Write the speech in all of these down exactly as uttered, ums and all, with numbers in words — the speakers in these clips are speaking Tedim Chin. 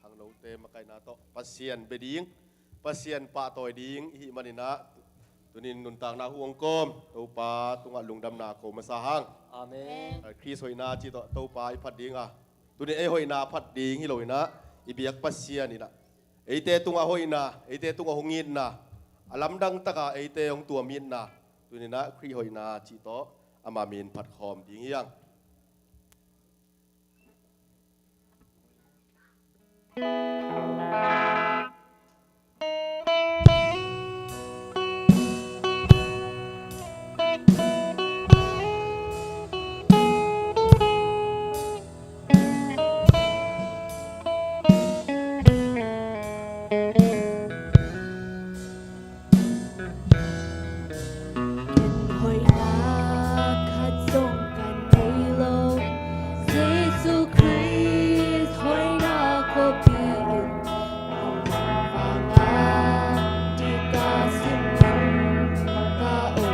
Hangnote makaihna tawh Pasian bia ding, Pasian pahtawi ding i hih maninah, tunin nuntakna hong kawm Topa tungah lungdamna ko masa hang. Amen. Khrist hoihna cih tawh Topa i phat dinga, tunin ei hoihna phat ding hi loinah, i biak Pasian inah eite tungah hoihna, eite tungah hong itna, a lamdang taka eite hong tuam itna, tuninah Khrih hoihna cih tawh ama min phatkhawm ding hi hang. Hoihna khat zong kan nei lo, Jesu Khrist hoihna khuapi in, a vanga tika sim in ka om.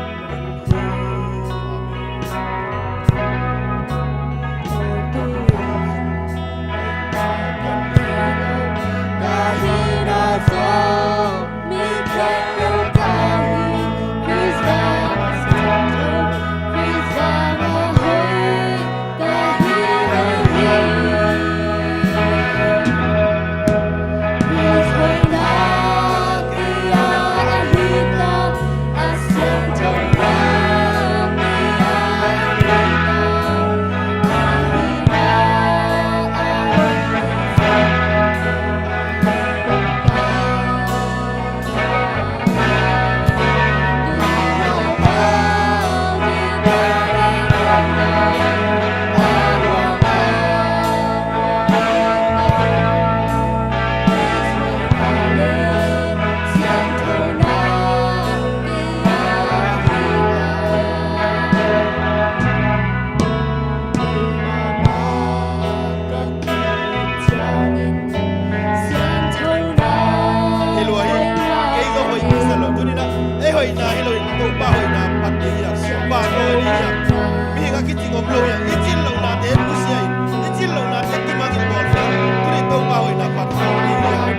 Hi lua hi. Kei zong hoih kisa lo. Tuninah ei hoihna hi loin Topa hoihna phat ding hi hang. Pahtawi ding hi hang. Mihing a kicing om lo hi hang. I cin lohnate nusia in, i cin lohnate kimangin bawl in. Tunin Topa hoihna phat ding hi hang.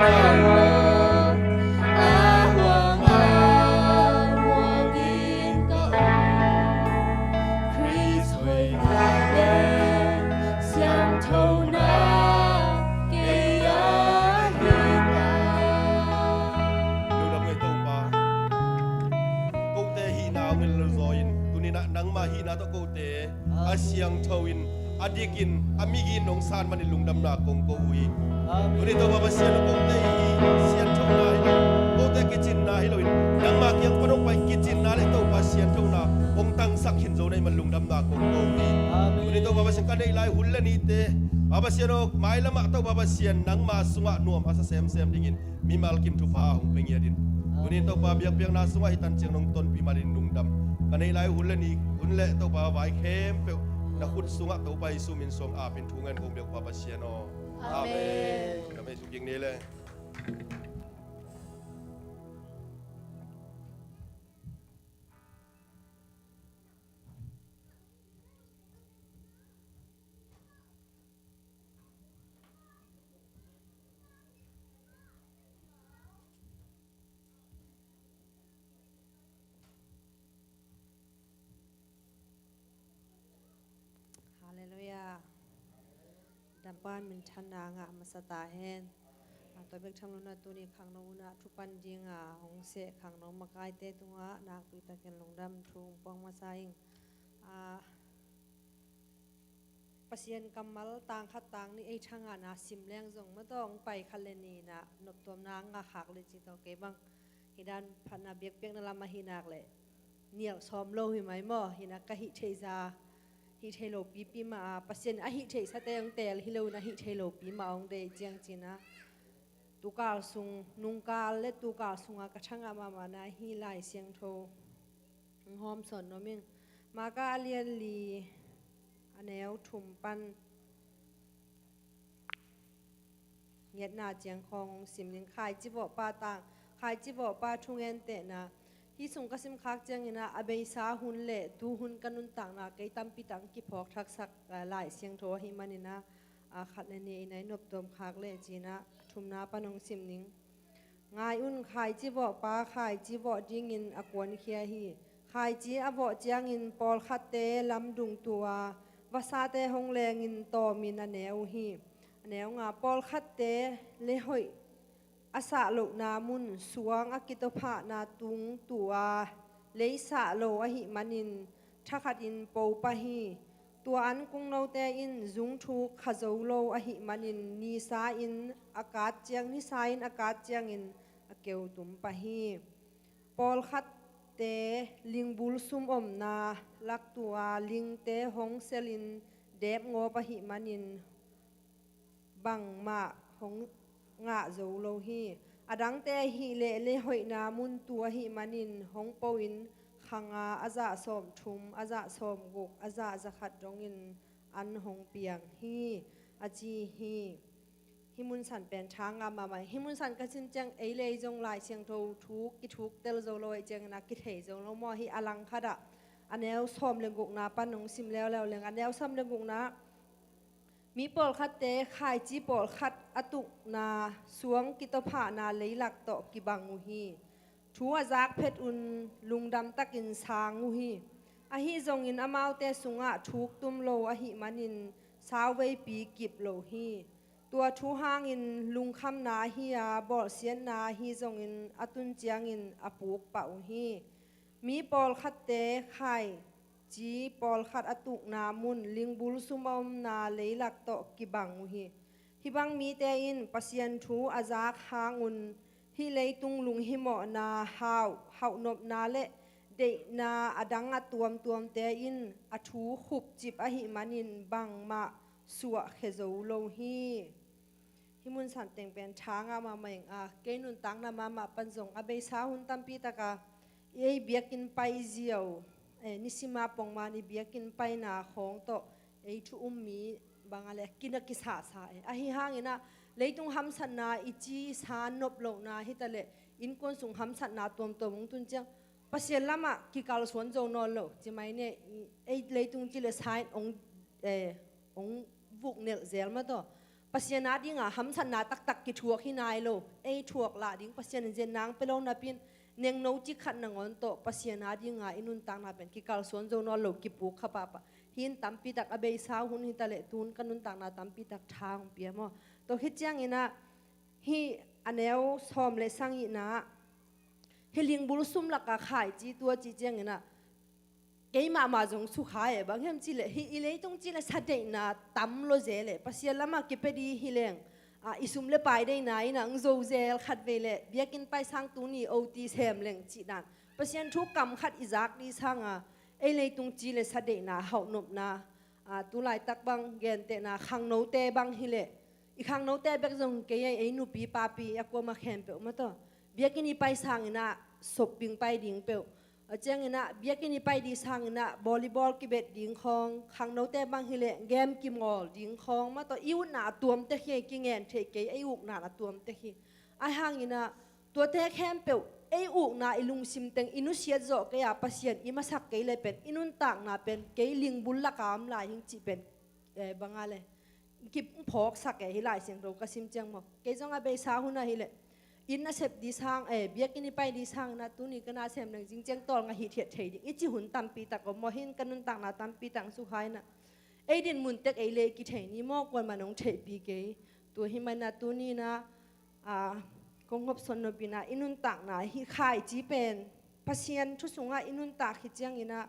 Lungdam ngai Topa. Kote hihna hong hilh zaw in, tuni-in ah nangmah hihna tawh kote a siangtho in, a dik in, a migi in nong san manin lungdamna kong ko uh hi. Amen. Tuni Topa Pasian aw, kote i sianthona hi lo, kote kicinna hi lo in, nangmah kiang pan hong pai kicinna le Topa sianthona hong tangsak khin zo na hih man lungdamna kong ko uh hi. Amen. Tuni Topa Pasian, ka neih lai hun le nite, Topa Pasian aw, mailam ah Topa Pasian nangma sungah nuam a sa semsem dingin mimal kim thupha hong pia ngiat in. Tuni-in Topa biakpiakna sungah hih tan ciang nong tonpih manin lungdam. Ka neih lai hun le ni, hun le Topa vai khempeuh na khut sungah Topa Jesu min suang ap in thu ngen kong biak uh Pasian aw. Amen. Amen. Ka mei sung kik ni le. Halleluiah. Dampa in minthanna ngah masa ta hen. A, tua bek tham lo in ah tuni khangno hun ah thu pan ding a hong seh khangno makaite tungah nakpi takin lungdam thu hong puak masa ing. A, Pasian kammal tang khat tang nih ei thangahna sim leng zong maw, tawh hong pai khat le ni in ah noptuamna ngah khak le ci tawh kei bang hih dan phatna biakpiakna lam ahih nak leh nial sawm lo hi mai maw, hih nak ka hih theih za, hih theih lopipi mah a, Pasian a hih theihsate hong teel hi lo in a hih theih lopi mah hong deih ciang ci-in ah tukal sung, nungkal le tukal sungah ka thangah mahmahna hih Lai Siangtho hong hawmsawn nuam ing. Marka a lian li a neu thum pan ngetna ciang khawng hong sim ning. Khaici vawhpa tang, khaici vawhpa thungentehna. Hih sung ka simkhak ciangin ah a beisa hun le tuhun ka nuntakna kei tampi tak kiphawk thaksak, ah, Lai Siangtho ahih manin ah, a khat le ni in ah i noptuam khak leh ci-in ah a thumna pan hong sim ning. Ngai un, khaici vawhpa khaici vawh dingin a kuankhia hi. Khaici a vawh ciangin pawlkhatte lamdung tu a, vasate hong lengin tawmin a ne uh hi. A neu nga, pawlkhatte leihoih a sah lohna mun, suang a kitophahna tung tu a, lei sah lo ahih manin thakhatin po pah hi. Tua an kungnote in zungthuk kha zo lo ahih manin nisa in a kat ciang, nisa in a kat ciangin a keutum pah hi. Pawlkhatte lingbul sum omna lak tu a, lingte hong selin depngawp ahih manin bangmah hong ngah zo lo hi. A dangte ahih leh leihoihna mun tu ahih manin hong po-in kha nga, a zah sawmthum, a zah sawmguk, a zah zakhat dongin an hong piang hi, a ci hi. Hih mun san pen tha ngah mahmah hi. Hih mun san ka cin ciang ei le ei zong Lai Siangtho thuk kithuk tel zo lo ahih ciangin a kithei zo lo maw. Hih a langkhat ah a neu sawm le gukna pan hong sim leuleu leng, a neu sawm le gukna, mi pawlkhatte khaici pawlkhat a tukna suang kitophahna leilak tawh kibang uh hi. Thu a zak phet un lungdam takin sang uh hi. Ahi zongin amaute sungah thuk tum lo ahih manin sauveipi kip lo hi. Tua thu hangin lungkhamna ahi a, bawlsiatna ahi zongin a tun ciangin a puk pah uh hi. Mi pawlkhatte khai ci pawlkhat a tukna mun, lingbul sum a omna leilak tawh kibang uh hi. Hih bang mite in Pasian thu a zak hangun hih leitung lunghimawhna, hauh, hauhnopna le deihna a dang a tuamtuamte in a thu khupcip ahih manin bangmah suahkhia zo lo hi. Hih mun san teng pen tha ngah mahmah ing a, kei nuntakna mahmah pan zong a beisa hun tampi taka i ei biakinn pai ziau, eh, nisima pongman i biakinn paina khawng tawh ei thu um mi bang a le kin a kisahsa, eh. Ahi hangin ah leitung hamsatna i cisa nop lohna hi ta leh innkuan sung hamsatna tuamtuam hong tun ciang Pasian lamah kikalsuan zo nawn lo ci mai ni. Ei leitung ci le sa in hong, eh, hong vuknelh zel mah tawh. Pasian a dinga hamsatna taktak kithuak hi nai lo. Ei thuak lah ding Pasian in zen nang pia lo napi-in, nengno cik khat nangawn tawh Pasian a dinga i nuntakna pen kikalsuan zo nawn lo, kipuk kha pahpah. Hih in tampi tak a beisa hun hi ta leh, tu-in ka nuntakna tampi tak tha hong pia maw. Tua khit ciangin ah, hih a neu sawm le sagihna ah, hih lingbul sum laka khaici tua cih ciangin ah, kei mahmah zong sukha e, bang hiam cih leh hih i leitung cih leh sadeihna tam lo zel e. Pasian lamah kipia ding hi leng, a, i sum le pai deihna in ah hong zo zel, khatvei leh biakinn paisang tuni OT sem leng cih dan. Pasian thu kam khat i zak ding sanga, ei leitung cih leh sadeihna, hauhnopna, a, tu laitak bang gentehna khangnote bang hi leh, i khangnote bek zong kei ei, ei nupi papi a kuamah khempeuh mah tawh, biakinn i pai sangin ah shopping pai ding peuh, a ciangin ah biakinn i pai ding sangin ah volleyball kibet ding khawng, khangnote bang hi leh game kimawl ding khawng mah tawh, i utna a tuamtek hi, kingen thei kei, ei ukna a tuamtek hi. Ahi hangin ah tuate khempeuh, ei ukna, i lungsim teng i nusiat zawh kei a, Pasian i masak kei leh pen i nuntakna pen kei lingbul laka om lai hing cih pen, eh, bang a leh, kiphawksak e, hih Lai Siangtho ka sim ciang maw. Kei zong a beisa hun ah hi leh, inn a sep ding sang, eh, biakinn i pai ding sangin ah tuni ka na sem leng zing ciang tawlnga hithiat thei ding i cih hun tampi tak om maw. Hih in ka nuntakna tampi tak sukha in ah, ei dinmun tek ei leh kithei ni maw, kuamah in hong theihpih kei. Tua ahih manin ah tuni in ah, a, kong hopsawn nop in ah, i nuntakna hih khaici pen Pasian thu sungah i nuntak hi ciangin ah,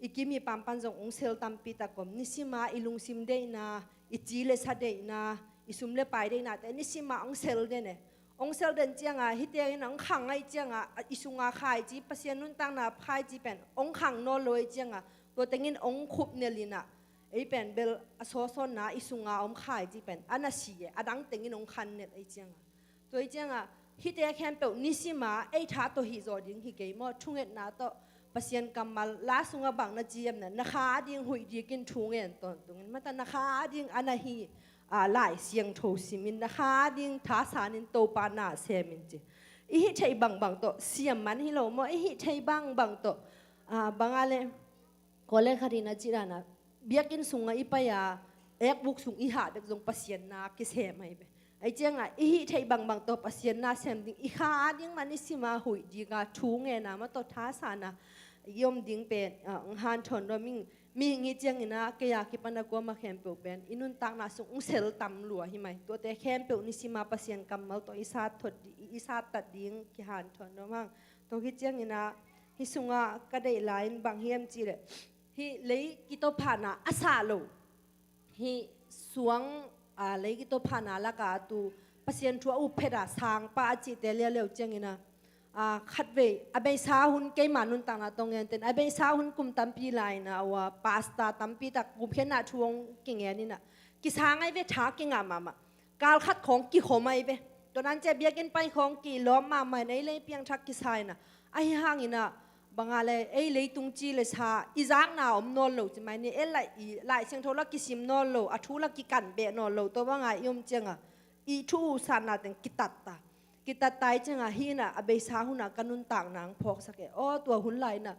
i kim i pam pan zong hong sel tampi tak om. Nisima i lungsim deihna, i ci le sa deihna, i sum le pai deihnate nisima hong sel den e. Hong sel den cianga hihte in hong khang ahih cianga, a, i sunga khaici, Pasian nuntakna khaici pen hong khang nawn lo ahih cianga, tua tengin hong khupnel in ah, ei pen bel a sawsawnna i sunga om khaici pen a na si e, a dang tengin hong khannel ahih cianga. Tua ahih cianga hihte khempeuh nisima ei tha tawh hih zawh ding hi kei maw. Thungetna tawh, Pasian kammal, la sungah bang na ci hiam na, na kha a ding huih dikin thu ngen tawntungin, mata na kha a ding a na hi, a, Lai Siangtho simin, na kha a ding thasanin Topa na semin ci. I hih theih bangbang tawh, siam man hi lo maw, i hih theih bangbang tawh, a, bang a leh, kawlek khat in a cih dan a, biakinn sungah i pai a, ekbuk sung i hah bek zong Pasian na kisem ahi ve. Ahih cianga i hih theih bangbang tawh Pasian na sem ding, i kha a ding mah nisima huih dika thu ngenna mah tawh thasana i om ding pen, a, hong hanthawn nuam ing. Mihing hi ciangin ah, kei a kipan a kuamah khempeuh pen i nuntakna sung hong sel tam lua hi mai. Tuate khempeuh nisima Pasian kammal tawh i sat thot di, i sat tat ding kihanthawn nuam hang. Tua hi ciangin ah, hih sungah ka deih lai in bang hiam cih leh, hih lei kitophahna a sah lo, hih suang, a, lei kitophahna laka a tu Pasian thu a up phet a sangpa a cihte lialiau ciangin ah, a, khatvei a beisa hun, keima nuntakna tawh ngen ten, a beisa hun kum tampi lai in ah, ua, pastor tampi tak gupkhiatna thu hong kingen in ah, kisang ahi ve, tha kingah mahmah. Kal khat khawng kikhom ahi ve. Tua dan ciang biakinn pai khawng kilawm mahmah in, ei lei piangthak kisa in ah. Ahi hangin ah, bang a leh, ei leitung ci le sa i zakna om nawn lo ci mai ni. Ei lai, i Lai Siangtho la kisim nawn lo, a thu la kikan beh nawn lo, tua banga i om cianga i thu uh satna teng kitat ta. Kitat ta ahih cianga hih in ah a beisa hun ah ka nuntakna hong phawksak e. Aw, tua hun lai in ah,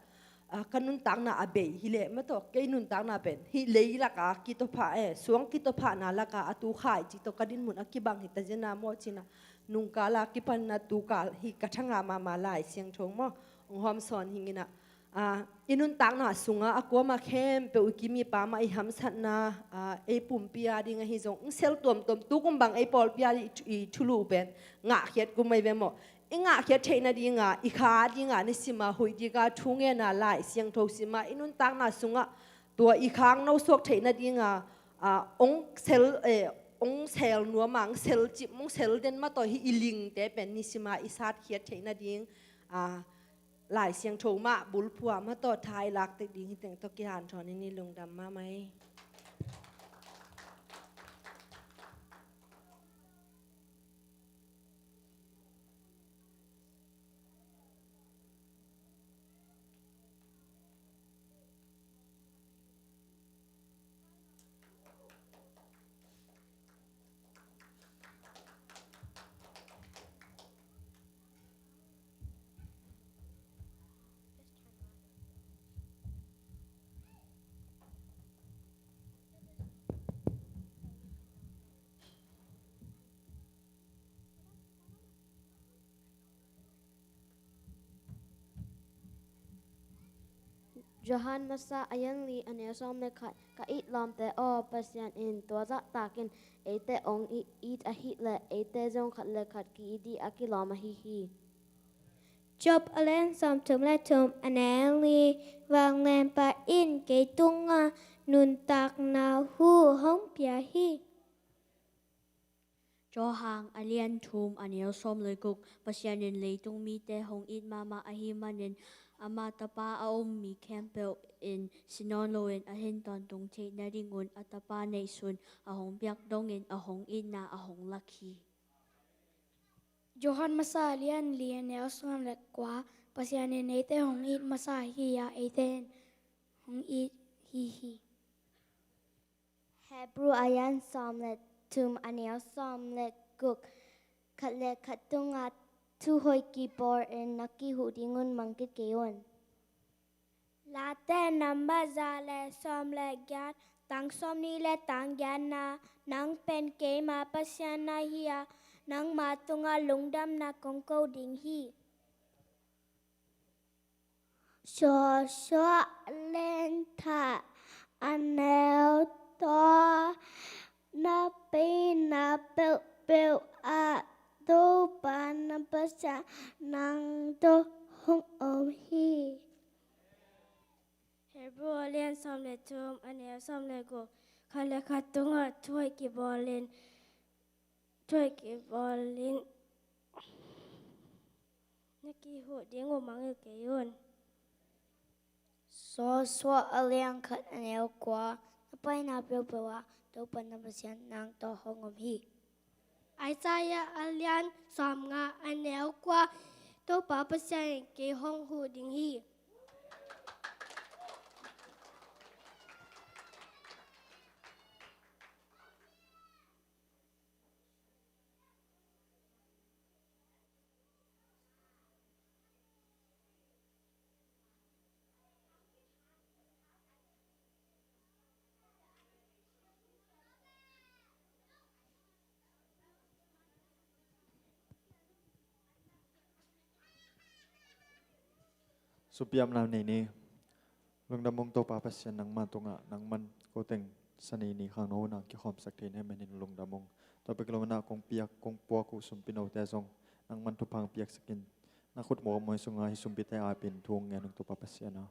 a, ka nuntakna a bei hi leh mah tawh, kei nuntakna pen hih lei laka kitophah e, suang kitophahna laka a tu khaici tawh ka dinmun a kibang hi ta zen a maw ci-in ah, nungkala kipan in ah tukal hih ka thangah mahmah Lai Siangtho maw, hong hawmsawn hing in ah, a, i nuntakna sungah a kuamah khempeuh i kim i pam ah i hamsatna, a, ei pumpi a ding ahi zong hong sel tuamtuam, tukum bang ei pawlpi a i thu-, i thulu pen ngahkhiat kum ahi ve maw. I ngahkhiat theih nadinga, i kha dinga, nisima huih dika thu ngenna, Lai Siangtho sima, i nuntakna sungah tua i khangno suak theih nadinga, a, hong sel, eh, hong sel nuam a, hong sel cip, hong sel den mah tawh hih i lingte pen nisima i satkhiat theih nading, a, Lai Siangtho mah bulphuh a mah tawh tha i lak tek ding hi teng tawh kihanthawn in, i lungdam mahmah hi. Johan Masa a lian li a neu sawm le khat. Ka it lawmte aw, Pasian in tua zahtakin eite hong it, it ahih leh eite zong khat le khat ki-it ding a kilawm ahi hi. Job a lian sawmthum le thum a neu li. Vanglianpa in kei tungah nuntakna hu hong pia hi. Johan a lian thum a neu sawm le guk. Pasian in leitung mite hong it mahmah ahih manin ama Tapa a um mi khempeuh in si nawn loin a hin tawntung theih nadingun a Tapa neihsun a hong piak dongin a hong itna a hong lak hi. Johan Masa a lian li a neu sawm le kua. Pasian in eite hong it masa hi a, eite in hong it hi hi. Hebrew a lian sawm le thum a neu sawm le guk. Khat le khat tungah thuhoih kibawlin na kihuh dingun mangngilh kei un. Late namba za le sawm le giat, tang sawmnih le tang giatna. Nang pen keima Pasian na hi a, nangma tungah lungdamna kong ko ding hi. Joshua a lian thum a neu thum. Na paina peuhpeuh ah Topa na Pasian nang tawh hong om hi. Hebrew a lian sawm le thum a neu sawm le guk. Khat le khat tungah thuhoih kibawlin, thuhoih kibawlin na kihuh dingun mangngilh kei un. Joshua a lian khat a neu kua. Na paina peuhpeuh ah Topa na Pasian nang tawh hong om hi. Isaiah a lian sawmnga a neu kua. Topa Pasian in kei hong huh ding hi. Sumpiamna nei ni. Lungdam ung Topa Pasian, nangma tungah nangman ko teng Sani ni khangno hun ah kikhawmsak thei na hih manin lungdam ung. Tua bek lo in ah kong piak kong puak uh sumpinote zong nangman thupha piaksak in, na khut muak muai sungah hih sumpite a ap in thu hong ngen ung Topa Pasian aw.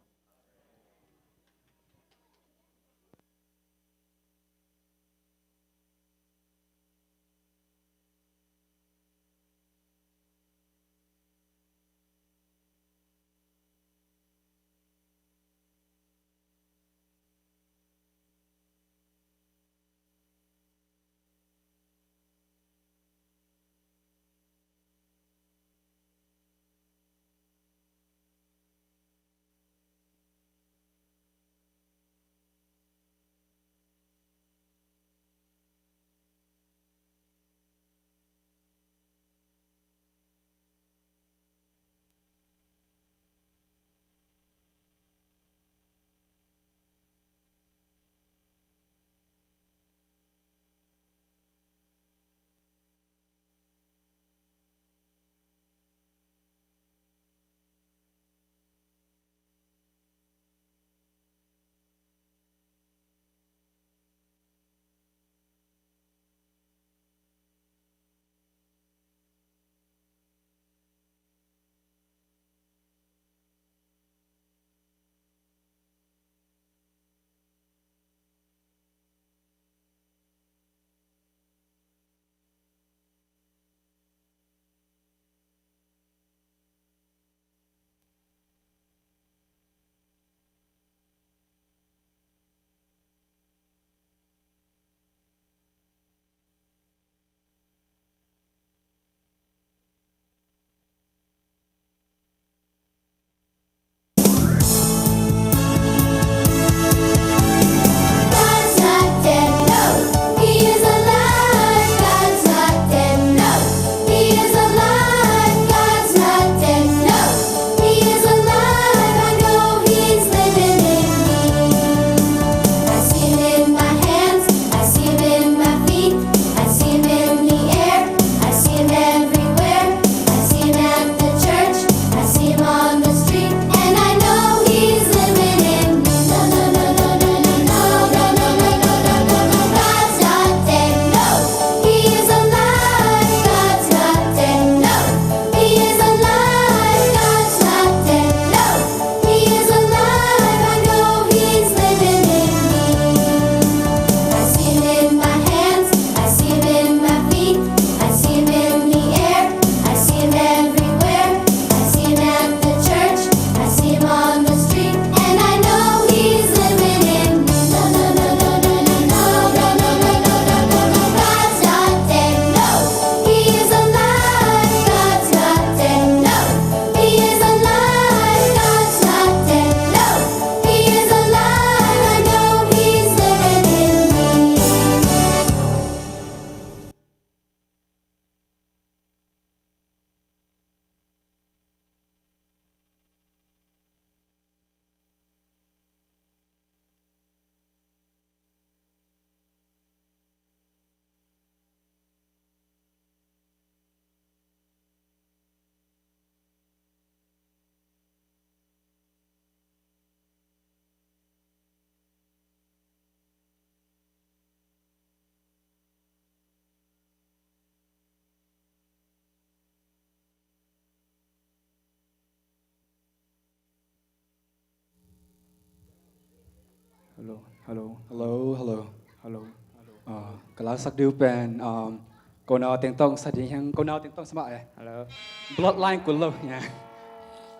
Hello, hello. Hello, hello. Hello, hello. Ah, ka lasak ding pen, um, ko nau teng tawh sa ding hiam, ko nau teng tawh sa mah e. Hello. Bloodline kul lo, ya.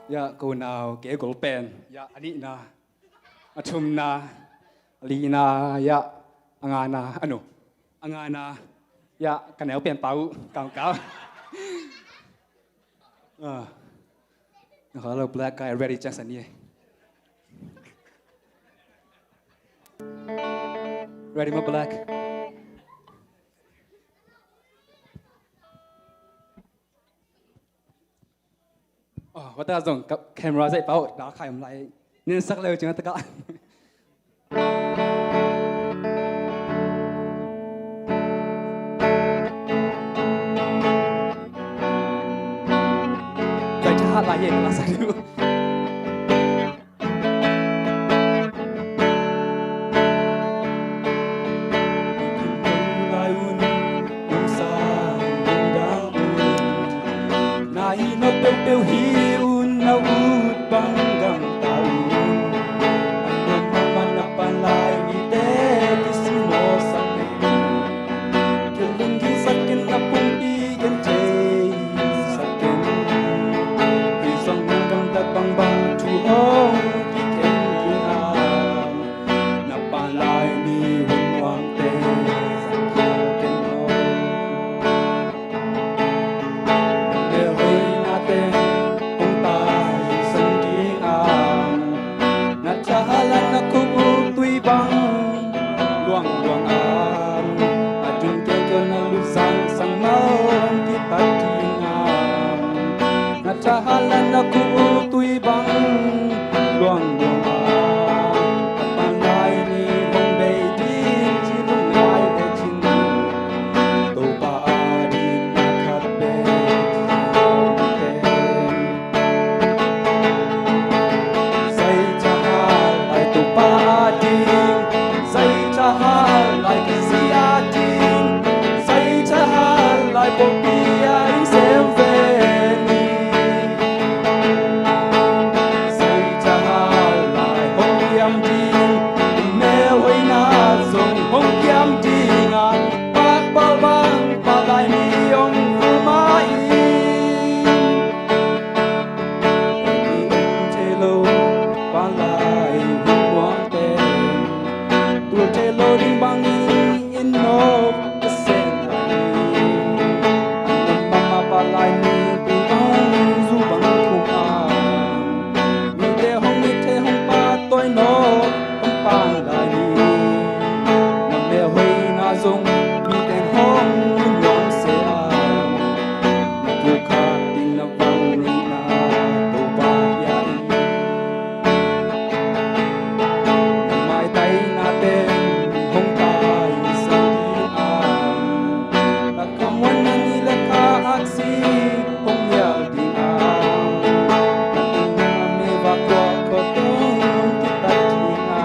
Ya, ko nau kei kul pen. Ya, a nihna. A thumna. A lina, ya. A ngana, a nu. A ngana. Ya, ka neu pen pau, kau kau. Ah. Hello, black guy, ready, Jackson, yeah. Ready, my black. Oh, what the hell, ka camera zai pau, da khai om lai. Nin sak leu ching ta ka. Zai thahat lai ye, la sa du. Lai un, un sang, un dang un. Na hi no peuhpeuh hi un, na ut bang gamta un. A nuam mahmah na pan lai mite kisimmawhsak in. Kilung dingsak in, na pumpi gen theisak in. Kei zong nang gamtat bangbang thu hong kikhen ding a, na pan lai ni hun nuamte zang khin ken aw. Na mel hoihna teng hong taisan ding a, na thahat lai na khuk uk tui bang luangluang a, a ding kiangkiang na luzang sangmah hong kitat ding a, na thahat lai na khuk uk tui bang luangluang a, a pan lai ni hong bei ding ci lungngai lecin, Topa ading na khat bek hong ten. Zai thahat lai Topa ading, zai thahat lai ka zi ading, zai thahat lai pawlpi ading sem ve ni. Zai thahat lai hong kiam ding, mel hoihna zong hong kiam ding a, pakpal bang pah lai ni hong vum a in. Tul thei lo, pan lai hun nuamte. Tul thei lo ding bangin inn nop ka sem lai. A nuam mahmah pan lai ni tul bang zu bang khum a, mite hong it thei hong pahtawi nop hong pan lai ni. Na mel hoihna zong mite hong nuam se a, na thu khat ding na vang rihna Topa pia in. Na maitainate hong taisan ding a, na khamuanna ni le kha aksi hong nial ding a, na tunna meva kua khua tawh hong kitat ding a,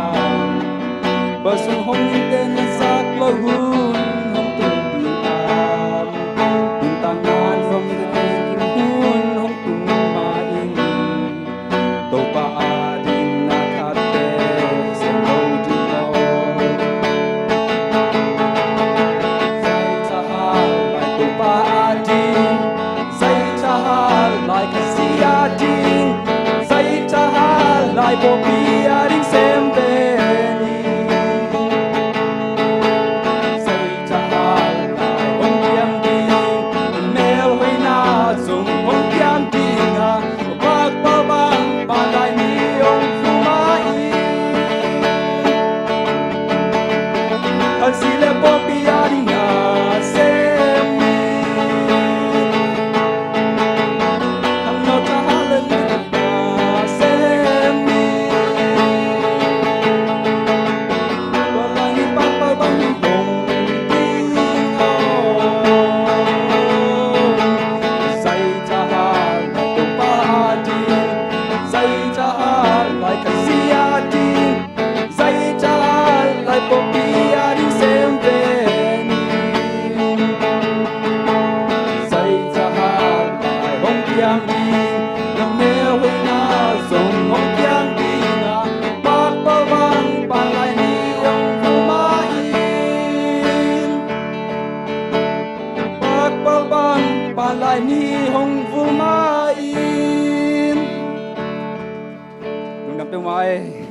bel sung hong ninte na zak loh hun hong tung ding a, nuntakna nuam na ding hun hong tung mah in, Topa ading na khat bek sem lo ding aw. Zai thahat lai Topa ading, zai thahat lai ka zi ading, zai thahat lai pawlpi ading sem ve ni. Zai thahat lai hong kiam ding, mel hoihna zong hong kiam ding a, pakpal bang pan lai ni hong vum a in. Khan zi le pawlpi ading na sem ni. Khangno thahat lai na sem ni. Palai ni hong vul ma in. Lungdam peuhmah ei.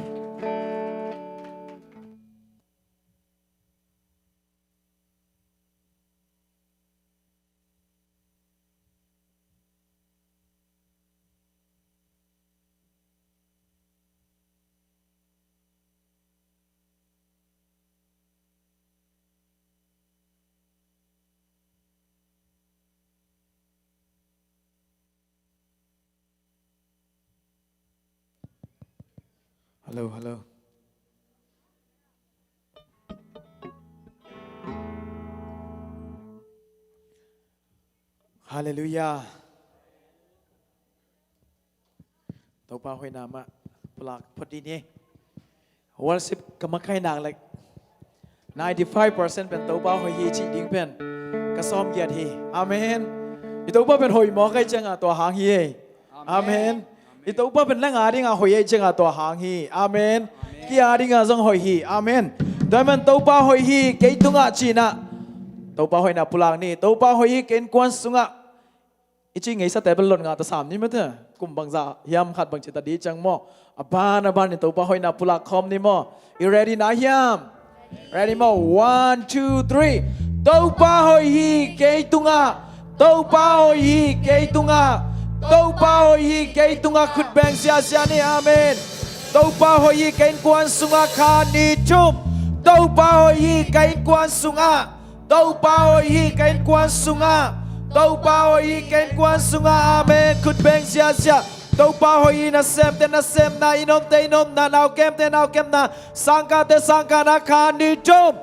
Hello, hello. Halleluiah. Topa hoihna mah pulak phot dih ni. Worship ka makai nak leh ninety five percent pen Topa hoih hi cih ding pen ka sawm giat hi. Amen. I Topa pen hoih mawk ahih ciangin tua hang hi ei. Amen. Amen. I Topa pen nang a dingin hoih ahih ciangin tua hang hi. Amen. Amen. Kei a dingin zong hoih hi. Amen. Tua ahih manin Topa hoih hi kei tungah ci-in ah Topa hoihna pulak ni. Topa hoih hi kei innkuan sungah. I ci ngeisate bel lot nga ta sam ni mate. Kum bangzah hiam khat bang ci ta dih ciang maw. A ban a ban in Topa hoihna pulak khawm ni maw. I ready na hiam? Ready maw? One, two, three. Topa hoih hi kei tungah. Topa hoih hi kei tungah. Topa hoih hi kei tungah. Khut beng siasia ni. Amen. Topa hoih hi kei innkuan sungah. Khat, nih, thum. Topa hoih hi kei innkuan sungah. Topa hoih hi kei innkuan sungah. Topa hoih hi kei innkuan sungah. Amen. Khut beng siasia. Topa hoih hi nasemte nasemna, i nopte i nopna, naukemte naukemna, sangkahte sangkahna. Khat, nih, thum.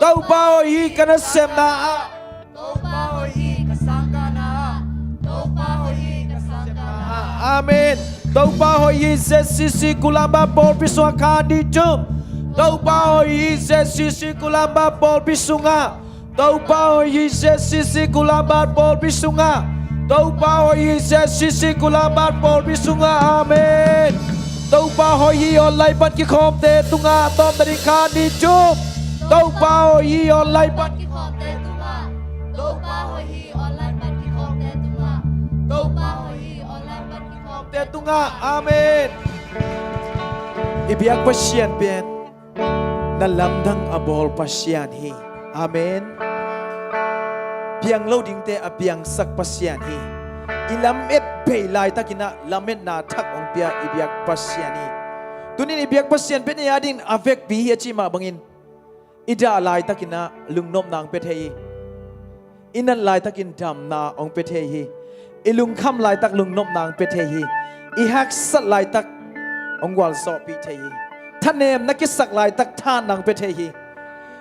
Topa hoih hi ka nasemna ah. Topa hoih hi ka sangkahna ah. Topa hoih hi ka sangkahna ah. Amen. Topa hoih hi Z C C Ulaanbaatar pawlpi sungah. Khat, nih, thum. Topa hoih hi Z C C Ulaanbaatar pawlpi sungah. Topa hoih hi Z C C Ulaanbaatar pawlpi sungah. Topa hoih hi Z C C Ulaanbaatar pawlpi sungah. Amen. Topa hoih hi online pan kikhawmte tungah. Tawm ta ding. Khat, nih, thum. Topa hoih hi online pan kikhawmte tungah. Topa hoih hi online pan kikhawmte tungah. Topa hoih hi online pan kikhawmte tungah. Amen. I biak Pasian pen na lamdang a bawl Pasian hi. Amen. Piang lo dingte a piangsak Pasian hi. I lamet bei laitakin ah lametna thak hong pia i biak Pasian hi. Tunin i biak Pasian pen ei a dingin a vekpi hi a cih mah bangin i dah laitakin ah lungnopna hong pia thei hi. I nat laitakin damna hong pia thei hi. I lungkham laitak lungnopna hong pia thei hi. I haksat laitak hong gualzawhpih thei hi. Thanemna kisak laitak thahatna hong pia thei hi.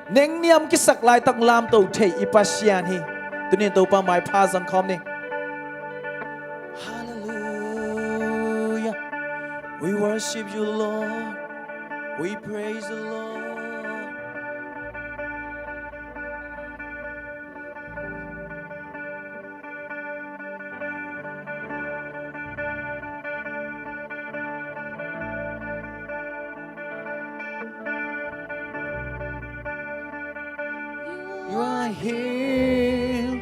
Nengniam kisak laitak hong lamto thei i Pasian hi. Tunin Topa maipha zang khawm ni. Hallelujah. We worship you, Lord. We praise the Lord. You are here,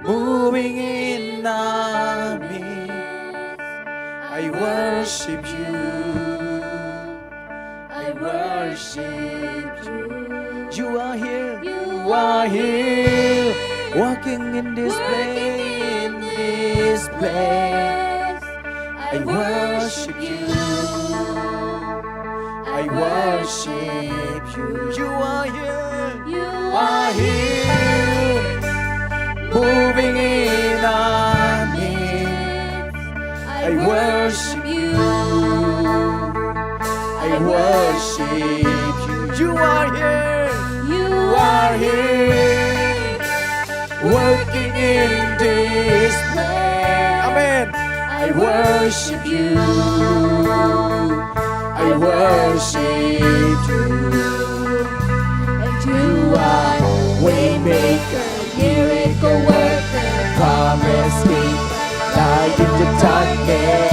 moving in our midst. I worship you. I worship you. You are here. You are here. Walking in this place. I worship you. I worship you. You are here. You are here. Moving in our midst. I worship you. I worship you. You are here. You are here. Working in this place. Amen. I worship you. I worship you. And you are waymaker, miracle worker, promise keeper, light in the darkness.